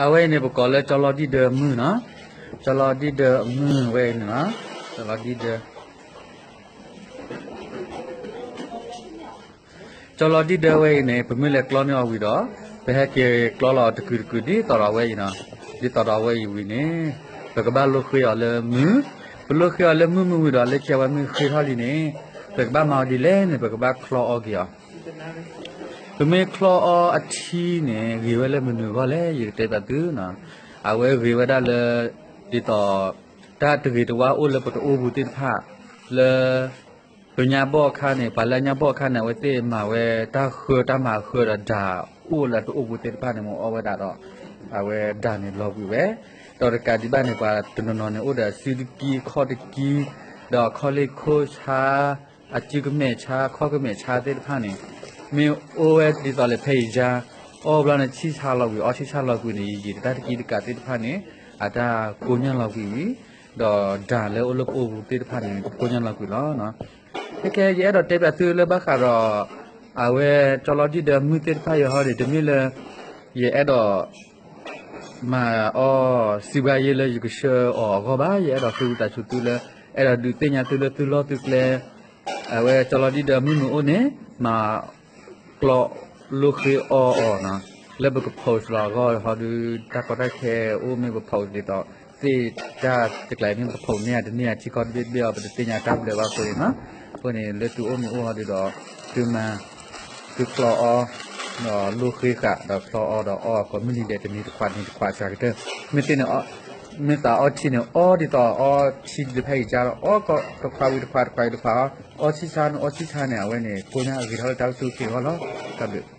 အဝဲအံၤန့ၣ် ပကိးလၢကၠီလီဒံၣ်ဒၢမုၢ်နီၤ, ကၠီလီဒံၣ်ဒၢမုၢ်ဝဲအံၤန့ၣ်နီၤ, ကၠီလီဒံၣ်ဒၢ ကၠီလီဒံၣ်ဒၢဝဲအံၤန့ၣ် ပမ့ၢ်လဲၤကျီန့ၢ်အီၤဝံၤဒီး ပဟဲက့ၤကျီလီၤအီၤတကုာ်တကုာ်ဒ်သိးဒီးအဝဲအံၤနီၤ, ဒ်သိးဒီးအဝဲအံၤဝံၤန့ၣ် ပကဘၣ်လိဃ့အီၤလၢမုၢ်, ပလိဃ့အီၤလၢမုၢ်မုၢ်ဝံၤဒီး လၢခံအဝဲမ့ၢ်ဃ့ထီၣ်လံန့ၣ် ပကဘၣ်မၤအီၤဒ်လဲၣ်န့ၣ် ပကဘၣ်ချီအီက့ၤအီၤ ပမ့ၢ်ချီအီအထံန့ၣ် ဂ့ၤဝဲလၢမနုၤအဂီၢ်လဲၣ် ယကတဲဘၣ်သုနီၤ, အဝဲဂ့ၤဝဲဒၣ်လၢ ဒ်သိး တၢ်တဂ့ၤတဝါအိၣ်လၢပတအိၣ်ပူၤသ့ၣ်တဖၣ် လၢ ပညါဘီၣ်အခါန့ၣ် ပှၤလၢအညါဘီၣ်အခါန့ၣ် အဝဲသ့ၣ်မၤဝဲတၢ်ဃၢတၢ်မၤဃၢဒီးဒၢ်အိၣ်လၢတအိၣ်ပူၤသ့ၣ်တဖၣ်န့ၣ် မ့ၢ်အီၣ်ဝဲဒၣ်ဒီး အဝဲဒၢ်န့ၣ်လီၤကွံာ်ဝဲ, ဒီးတကးဒံးဘၣ်န့ၣ် ပှၤတနီၤနီၤန့ၣ် အိၣ်ဒီးအစုတကံ ခီၣ်တကံ ဒီးခီၣ်လ့ၣ်ခိၣ်ဆါ အစုကမဲာ်ဆါ ခီၣ်ကမဲာ်ဆါသ့ၣ်တဖၣ်န့ၣ် မ့ၢ်အိၣ်ဝဲဒ်သိးလၢဖဲယံၤယါ အီၣ်ဘျီန့ၣ်ဆံၣ်ဆါလီၤကွံာ် အီၣ်ဆံၣ်ဆါလီၤကွံာ်န့ၣ် ယံာ်ယံာ်တတၢ်တကံတကးသ့ၣ်တဖၣ်န့ၣ် အတၢ်ကိညၢ်လီၤကွံာ်ဝံၤ ဒီးဒၢ်လၢအိၣ်လၢပအိၣ်ပူၤသ့ၣ်တဖၣ်န့ၣ် ကိညၢ်လီၤကွံာ်လီၤ. ခဲကဲ ယအဲၣ်ဒိးတဲပၠးသုလၢဘၣ်ဃးဒီး အဝဲကၠီလီဒံၣ်ဒၢမုၢ်သ့ၣ်တဖၣ်ယဟီန့ၣ် တမ့ၢ်လၢ ယအဲၣ်ဒိး မၤအီၣ်စံးဘှါယ့လၢယကဆှၢအီၤအဂီၢ်ဘၣ်, ယအဲၣ်ဒိးဃ့ဝံသးဆူသုလၢ အဲၣ်ဒိးဒုးသ့ၣ်ညါသုလၢသုလီၢ်သုကျဲ အဝဲကၠီလီဒံၣ်ဒၢမုၢ်မ့ၢ်အိၣ်န့ၣ် မၤကျီလိဃ့အီအီၤနီၤ, လၢပက post လီၤအဂီၢ်ဟီဒုး တၢ်ကီတၢ်ခဲအိၣ်မ့ၢ်ပ post ဒ်သိး သ့ၣ်တၢ်တကျါမ့ၢ်ပ post န့ၢ်ဧါတန့ၢ်ဧါ ထံကီၢ်တဘ့ၣ်တဘ့ၣ်အီၤ ပတသ့ၣ်ညါတၢ်ဘျၢဘၣ်အဃိန့ၣ်နီၤ, အဃိန့ၣ် လၢသုအိၣ်မ့ၢ်အိၣ်ဟီဒုးဒီး သုမၤ သုချီအီ ဒီးလိဃ့ဃာ် ဒီးချီအီဒီးအီအကိးမုၢ်နံၤဒဲးတနံၤတခွးနံၤတခွးစှၤကတၢၢ်, မ့ၢ်သ့န့ၣ် မ့ၢ်သးအီထံန့ၣ် အီဒ်သိးအီထံဒ်ဖဲအံၤကါဒီး အီတခွးဝံၤတခွး တခွးဝံၤတခွး အီဆံၣ်ဆါန့ၣ် အီဆံၣ်ဆါန့ၣ် အဝဲန့ၣ် ကိညၢ်အဂ့ၤထီၣ်လၢတၢ်အိၣ်ဆူၣ်အိၣ်ချ့အဂီၢ်လီၤ. တၢ်ဘျုး